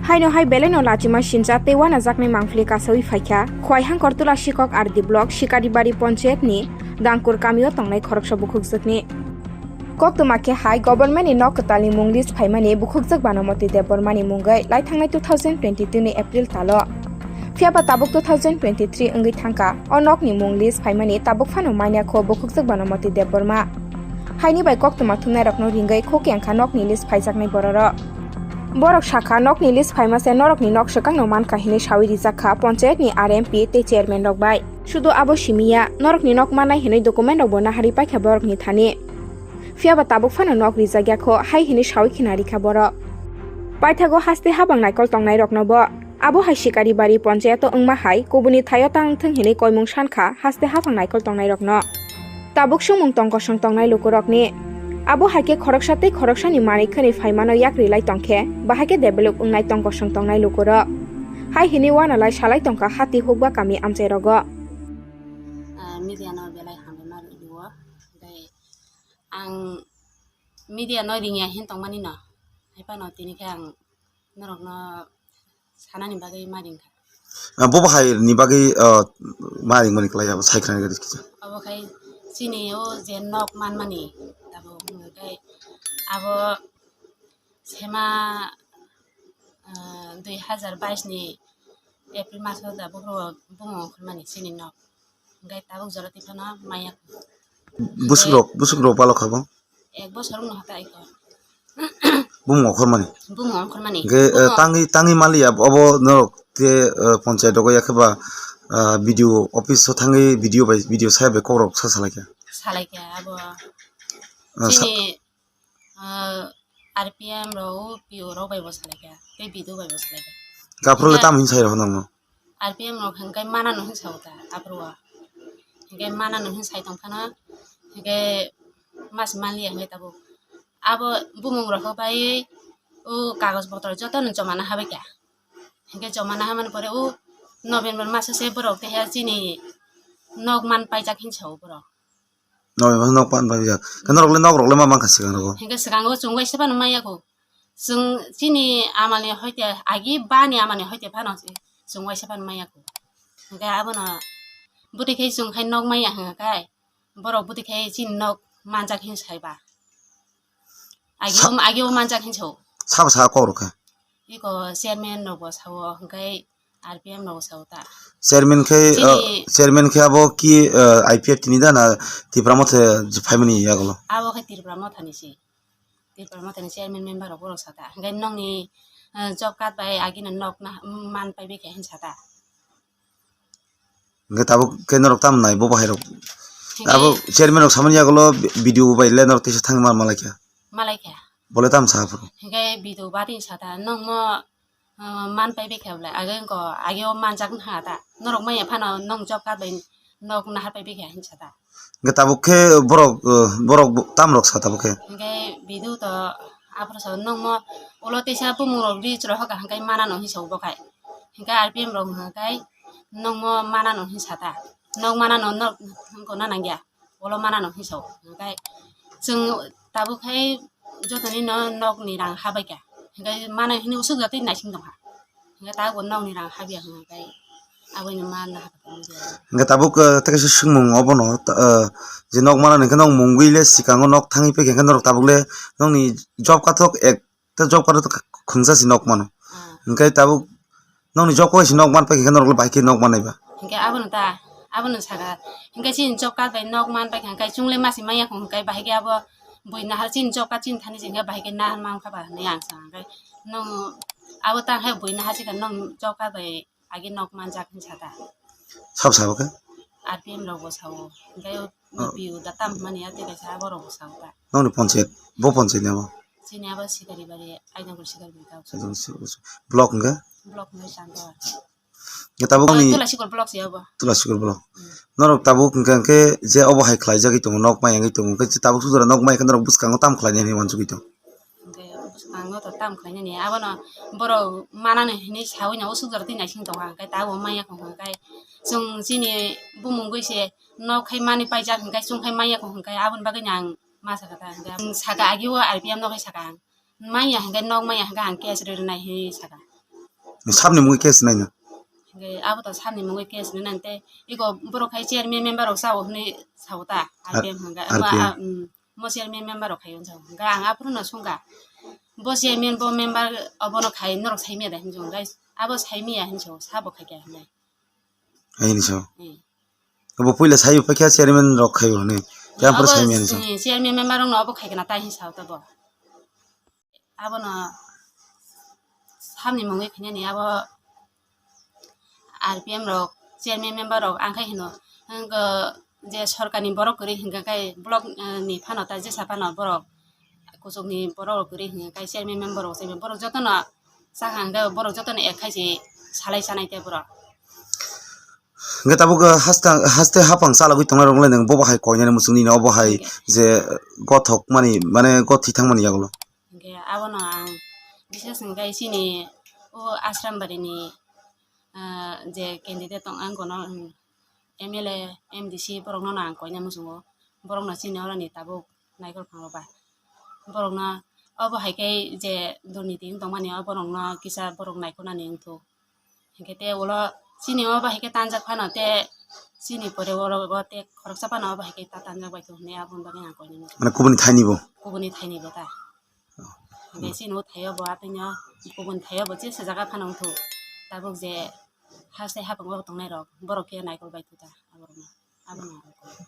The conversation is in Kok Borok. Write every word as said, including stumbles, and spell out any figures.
Haino hai belai no lachima sincha tei wanajaknai mangpili kasawi phaikha Khwaihang Kortula Sikok R D block Sikaribari Ponchayat ni Dangkur kamio tongnai khoroksa bukhukjwkni. Koktwma khe hai government ni nok kwtalni mung list phaimani bukhukjwk Banamoti Debbarma ni mungwi laithangnai two thousand twenty-two ni April talo. Phiyaba tabuk two thousand twenty-three wngwi thangkha, o nokni mung list phaimani tabuk phano manya kho bukhukjwk Banamoti Debbarma. Haini bai koktwma thumnairokno ringwi khukya wngkha nokni list phaijaknai bororok. Borok sakha, nokni list phaima se norokni nok swkangno mankha hinwi sawi rijak kha ponchayatni R M P tei chairman rok bai. Sudu abo simi ya, norokni nok mannai hinwi document rokbo naharwi paikha borokni thani. Phiyaba tabuk phano nok rijak ya kho, hai hinwi sawi khina rikha borok. Paithago haste habang naikol tongnairokno bo. Abo hai Sikaribari ponchayato wngma hai kubuni thaio ta wngthwng hinwi koimung sankha haste habang naikol tongnairokno. Tabuk sumung tong kosong tongnai lukurokni. Abo hai khe khoroksa tei khoroksani manwi khwnwi phaimano yak rilai tongkhe, bahai khe develop wngnai tong kosong tongnai lukurok. Hai hinwi wanalai salai tongkha hati hukba kami amchairogo. Ah, media no belai hambai ma rw-, rwo. Tei ang media no ringya hin tongmani no. Hai phano tini khe ang norokno sanani bagwi ma ringkha. Ah, bo bahai ni bagwi, ah, ma ringmani kwlai abo sai khna rwdi kisa. Abo khai chini o je nok manmani tabuk hwnwi khai abo sema, ah, dui hazar bais ni April maso da bukhro bumung ongkhormani chini nok. Hwnkhe tabuk jora twi phano maya. Busuk rok, busuk rok balok kha bo? Ek bosor wngno hata iko. Bumung ongkhormani? Bumung ongkhormani. Hwnkhe, eh, tangwi, tangwi maliya obo norok te, eh, ponchayat rogo yakhe ba, ah, B D O office o thangwi B D O bai, B D O saheb bai kokrok sa salaikha? Salaikha abo. Ah, sa- Chini, ah, R P M rok, P O rok bai bo salaikha, tei B D O bai bo salaikha. Aphuru le tamo hin sai rok nangno? R P M rok hwnkhe manano hin sao ta aphuru o. Hwnkhe manano hin sai tong phano, hwnkhe mas manliya hwnkhe tabuk. Abo bumung rok bai o kagoj potro jotono joma na habai kha. Hwnkhe joma na hamani pore o November maso se borok teha chini nok man paijak hin sao borok. November nok man paijak. Khe norok le nok rok le ma mankha swkang rogo? Hwnkhe swkango chwng waisa phano maya kho. Chwng chini amalni hoite, agi bani amalni hoite phano chwng waisa phano maya kho. Hwnkhe abono bwtwi khe chwng khai nok maya hwnkha khai, borok bwtwi khe chini nok manjak hin saiba. Agi sa- o, agi o manjak hin sao. Sabo sa kok rok kha? Iko chairman rok bo sao, hwnkhe R P M rok bo sao ta. Chairman khe, chini uh, chairman khe abo ki, uh, I P F T ni da na Tipra Motha phaimani yagulo? Abo khe Tipra Motha ni se. Tipra Motha ni chairman member rok borok sa ta. Hwnkhe nokni, eh, job card bai agini nok na man pai bikha hin sa ta. Hwnkhe tabuk khe norok tamo nai bo bahai rok? Hwnkhe abo chairman rok samani yagulo B D O bai le norok teisa thang man malai kha. Malai kha. Bole tamo sa phuru? Hwnkhe B D O bati sa ta nokmo, eh, man pai bikha bole age wngkha age o manjak wngkha ta. Norok maya phano nong job card bai nok nahar pai bikha hin sa ta. Hwnkhe tabuk khe borok, uh, borok bo-, tam rok sa tabuk khe? Hwnkhe B D O to aphuru sa nokmo ulo teisa bumung rok ri chwla hoka hwnkhe manano hin sao bo khai. Hwnkhe R P M rok hwnkhe nokmo manano hin sa ta. Nok manano nok wngkha na nangya. Ulo manano hin sao. Hwnkhe chwng tabuk khai jotoni no nokni rang habai kha. Hwnkhe mano hini usuk jatwi naising tongkha. Hwnkhe tabuk bo nokni rang habya hwnkhe aboino ma nahar tongmani. Hwnkhe tabuk, eh, tei kaisa swngmung obono, eh, je nok manani hwnkhe nok mungwi le swkango nok thangwi paikha hwnkhe norok tabuk le nokni job kathok ek ta job kathok khungsa se nok mano. Ah. Hwnkhe tabuk nokni job kaise nok man paikha hwnkhe norok le bahai khe nok mannai ba? Hwnkhe abono ta, abono saka. Hwnkhe chini job card bai nok man paikha hwnkhe chwng le masi manya kho hwnkhe bahai khe abo bui nahar chini job card chini thani se hwnkhe bahai khe nahar mankha ba hinwi ang sa. Hwnkhe nwng abo ta khe bui nahar se khe nwng job card bai agi nok manjak hin sa ta. Sabo sabo khe? R P M rok bo sao. Hwnkhe o Oh. P O da tam hwnmani ya tei kaisa abo rok bo sao ta. Nokni ponchayat, bo ponchayat ni abo? Chini abo Sikaribari, Aidangkul Sikaribari kau. Aidangkul Sikaribari. Block hwnkhe? Block hwnkhe Chandor. Hwnkhe tabuk ni Tulasikul block se abo. Tulasikul block. Hmm. Norok tabuk hwnkhe, hwnkhe je obo hai khlaijagwi tongo, nok mayangwi tongo. Hwnkhe tabuk sudara nok mayakhe norok bwskango tam khlainai hinwi uansugwi tongo. Hwnkhe bwskango to tam khlainani, abono borok manani hinwi sawi no usuk jora twi naising tongo, hwnkhe tabuk manya kho hwnkhe chwng chini bumung gwi se nok khai mani paijak hwnkhe chwng khai manya kho hwnkhe aboni bagwi no ang ma saka ta hwnkhe ang saka agi o R P M no khai saka ang manya hwnkhe nok manya hwnkhe ang case rw rwnai hinwi saka. Sabni mungwi case naino. Hingke abo to sabni mungwi case naino tei iko borok hai chairman member rok sao hwnwi sao ta, R P M hwnka. Abo, R P M. A, um, mo chairman member rok khai unsa hwnka. Ang aphuru no sungka. Bo chairman, bo member obono khai norok saimaya da hinwi song, guys. Abo saimaya hinwi song, sabo khai kha hinwi. Hai hinwi song. Hmm. Abo puila sai paikha chairman rok khai hwnwi. Yang aphuru abo saimaya hinwi song. Hmm, chairman member rok no abo khai kana tai hinwi sao ta bo. Abono samni mungwi khainani abo R P M rok, chairman member rok ang khai hino, hwnkhe je sorkarni borok kwrwi hwnkhe kai block, eh, ni phano ta jesa phano borok kuchukni borok rok kwrwi hwnkhe kai chairman member rok, chairman borok jotono chakha hwnkhe borok jotono ek khai se salai chanai tei borok. Hwnkhe tabuk, eh, haste, haste hapang chalogwi tongnai rok le nwng bobo hai koinani muchungni obo hai je gothok mani, mane gothi thangmani yagulo. Hingke abono ang bisas hingke chini o Asrambari ni, ah, je candidate tong ang kono, um, M L A, M D C borok no ang koina muchungo. Borok no chini oro ni tabuk naikol phang rok ba. Borok no obo hai khe je durniti wng tong mani o borok no kisa borok naikolnani wng thuk. Hingke te ulo chini o bahai khe tanjak phano te chini pore oro bo te khoroksa phano o bahai khe ta tanjak bai thok hwnwi aboni bagwi ang koinani. Mane kubuni thaini bo? Kubuni thaini bo ta. Oh. Hingke chini o thaio bo atwino kubuni thaio bo jesa jaga phano wng thok. Tabuk je haste hapang o tongnai rok borok khe naikol bai thok ta aborokno. Abono ang koi.